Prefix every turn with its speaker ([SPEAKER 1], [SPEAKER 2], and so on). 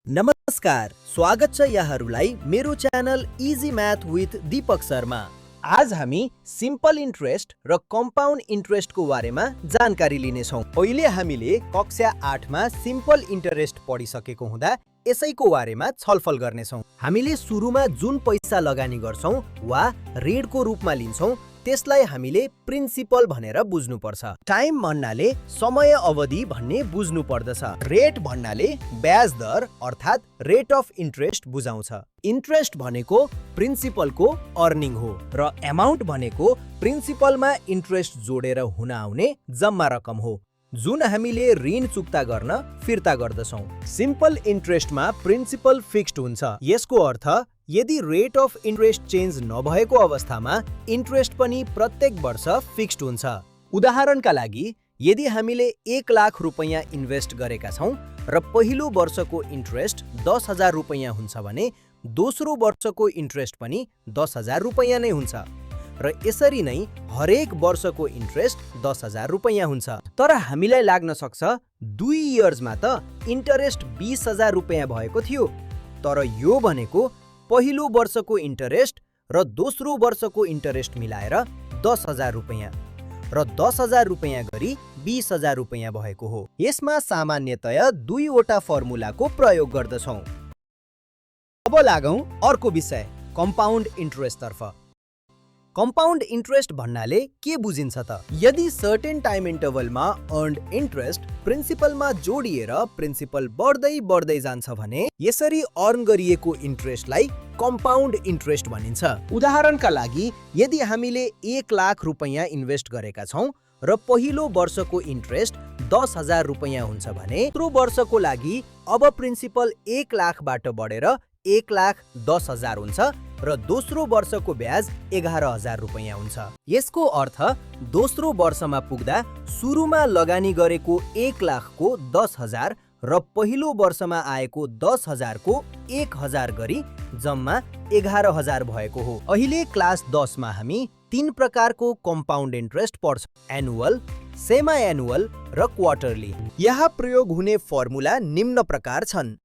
[SPEAKER 1] नमस्कार, स्वागत छ यहाँहरूलाई मेरो channel easy math with Deepak Sharma. आज हामी सिम्पल इन्ट्रेस्ट र कम्पाउन्ड इन्ट्रेस्टको बारेमा जानकारी लिनेछौँ। अहिले हामीले कक्षा 8 मा सिम्पल इन्ट्रेस्ट पढिसकेको हुँदा यसैको बारेमा छलफल गर्नेछौँ। हामीले सुरुमा जुन पैसा लगानी गर्छौँ वा ऋणको रूपमा लिन्छौँ त्यसलाई हामीले प्रिन्सिपल भनेर बुझ्नुपर्छ। टाइम भन्नाले समय अवधि भन्ने बुझ्नु पर्दछ। रेट भन्नाले ब्याज दर अर्थात् रेट अफ इन्ट्रेस्ट बुझाउँछ। इन्ट्रेस्ट भनेको प्रिन्सिपलको अर्निङ हो र एमाउन्ट भनेको प्रिन्सिपलमा इन्ट्रेस्ट जोडेर हुन आउने जम्मा रकम हो जुन हामीले ऋण चुक्ता गर्न फिर्ता गर्दछौँ। सिम्पल इन्ट्रेस्टमा प्रिन्सिपल फिक्स्ड हुन्छ। यसको अर्थ यदि रेट अफ इन्ट्रेस्ट चेन्ज नभएको अवस्थामा इन्ट्रेस्ट पनि प्रत्येक वर्ष फिक्स्ड हुन्छ। उदाहरणका लागि यदि हामीले 1 लाख रुपैयाँ इन्भेस्ट गरेका छौँ र पहिलो वर्षको इन्ट्रेस्ट 10,000 रुपैयाँ हुन्छ भने दोस्रो वर्षको इन्ट्रेस्ट पनि 10,000 रुपैयाँ नै हुन्छ र यसरी नै हरेक वर्षको इन्ट्रेस्ट 10,000 रुपैयाँ हुन्छ। तर हामीलाई लाग्न सक्छ 2 इयर्समा त इन्टरेस्ट 20,000 रुपैयाँ भएको थियो, तर यो भनेको पहिलो वर्षको इन्टरेस्ट र दोस्रो वर्षको इन्टरेस्ट मिलाएर 10,000 रुपैयाँ र 10,000 रुपैयाँ गरी 20,000 रुपैयाँ भएको हो। यसमा सामान्यतया 2 वटा फर्मुलाको प्रयोग गर्दछौँ। अब लागौँ अर्को विषय कम्पाउन्ड इन्ट्रेस्ट तर्फ। कम्पाउन्ड इन्ट्रेस्ट भन्नाले के बुझिन्छ त? यदि सर्टेन टाइम इन्टरभलमा अर्न्ड इन्ट्रेस्ट प्रिन्सिपलमा जोडिएर प्रिन्सिपल बढ्दै जान्छ भने यसरी अर्न गरिएको इन्ट्रेस्टलाई कम्पाउन्ड इन्ट्रेस्ट भनिन्छ। उदाहरणका लागि यदि हामीले 1 लाख रुपैयाँ इन्भेस्ट गरेका छौँ र पहिलो वर्षको इन्ट्रेस्ट 10,000 रुपैयाँ हुन्छ भने दोस्रो वर्षको लागि अब प्रिन्सिपल 1 लाखबाट बढेर 1,10,000 हुन्छ र दोस्रो वर्षको ब्याज 11,000 रुपैयाँ हुन्छ। यसको अर्थ दोस्रो वर्षमा पुग्दा सुरुमा लगानी गरेको 1 लाखको 10,000 र पहिलो वर्षमा आएको 10,000 को 1,000 गरी जम्मा 11,000 भएको हो। अहिले क्लास 10 मा हामी 3 प्रकारको कम्पाउन्ड इन्ट्रेस्ट पढ्छौँ: एनुअल, सेमा एनुअल र क्वार्टरली। यहाँ प्रयोग हुने फर्मुला निम्न प्रकार छन्।